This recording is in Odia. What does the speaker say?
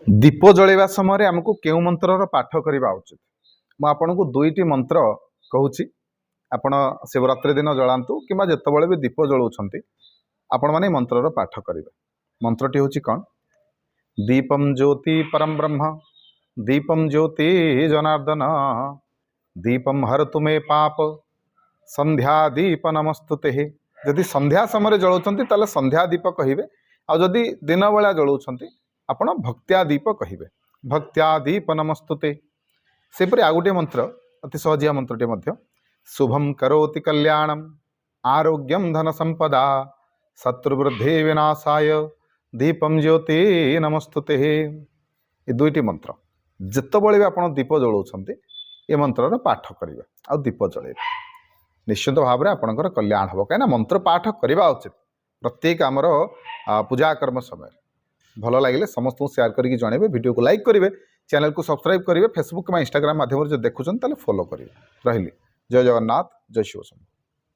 ଦୀପ ଜଳେଇବା ସମୟରେ ଆମକୁ କେଉଁ ମନ୍ତ୍ରର ପାଠ କରିବା ଉଚିତ? ମୁଁ ଆପଣଙ୍କୁ ଦୁଇଟି ମନ୍ତ୍ର କହୁଛି। ଆପଣ ଶିବରାତ୍ରି ଦିନ ଜଳାନ୍ତୁ କିମ୍ବା ଯେତେବେଳେ ବି ଦୀପ ଜଳାଉଛନ୍ତି, ଆପଣମାନେ ଏ ମନ୍ତ୍ରର ପାଠ କରିବେ। ମନ୍ତ୍ରଟି ହେଉଛି କ'ଣ? ଦୀପಂ ଜ୍ୟୋତି ପରମ ବ୍ରହ୍ମ, ଦୀପಂ ଜ୍ୟୋତି ଜନାର୍ଦ୍ଦନ, ଦୀପಂ ହରତୁ ମେ ପାପ, ସନ୍ଧ୍ୟା ଦୀପ ନମସ୍ତୁତେ। ଯଦି ସନ୍ଧ୍ୟା ସମୟରେ ଜଳାଉଛନ୍ତି, ତାହେଲେ ସନ୍ଧ୍ୟା ଦୀପ କହିବେ। ଆଉ ଯଦି ଦିନ ବେଳା ଜଳାଉଛନ୍ତି ଆପଣ, ଭକ୍ତ୍ୟା ଦୀପ କହିବେ, ଭକ୍ତ୍ୟା ଦୀପ ନମସ୍ତୁତେ। ସେପରି ଆଉ ଗୋଟିଏ ମନ୍ତ୍ର, ଅତି ସହଜିଆ ମନ୍ତ୍ରଟିଏ ମଧ୍ୟ, ଶୁଭಂ କରୋତି କଲ୍ୟାଣମ ଆରୋଗ୍ୟମ ଧନ ସମ୍ପଦା ଶତ୍ରୁବୃଦ୍ଧି ବିନାଶାୟ ଦୀପಂ ଜ୍ୟୋତି ନମସ୍ତୁତେ। ଏ ଦୁଇଟି ମନ୍ତ୍ର ଯେତେବେଳେ ବି ଆପଣ ଦୀପ ଜଳାଉଛନ୍ତି, ଏ ମନ୍ତ୍ରର ପାଠ କରିବେ ଆଉ ଦୀପ ଜଳେଇବେ। ନିଶ୍ଚିତ ଭାବରେ ଆପଣଙ୍କର କଲ୍ୟାଣ ହେବ। କାହିଁକିନା ମନ୍ତ୍ର ପାଠ କରିବା ଉଚିତ ପ୍ରତ୍ୟେକ ଆମର ପୂଜା କର୍ମ ସମୟରେ। ଭଲ ଲାଗିଲେ ସମସ୍ତଙ୍କୁ ସେୟାର କରିକି ଜଣାଇବେ, ଭିଡ଼ିଓକୁ ଲାଇକ୍ କରିବେ, ଚ୍ୟାନେଲକୁ ସବସ୍କ୍ରାଇବ୍ କରିବେ। ଫେସବୁକ୍ କିମ୍ବା ଇନଷ୍ଟାଗ୍ରାମ ମାଧ୍ୟମରେ ଯଦି ଦେଖୁଛନ୍ତି, ତାହେଲେ ଫଲୋ କରିବେ। ରହିଲି, ଜୟ ଜଗନ୍ନାଥ, ଜୟ ଶିବ ଶମ୍ଭୁ।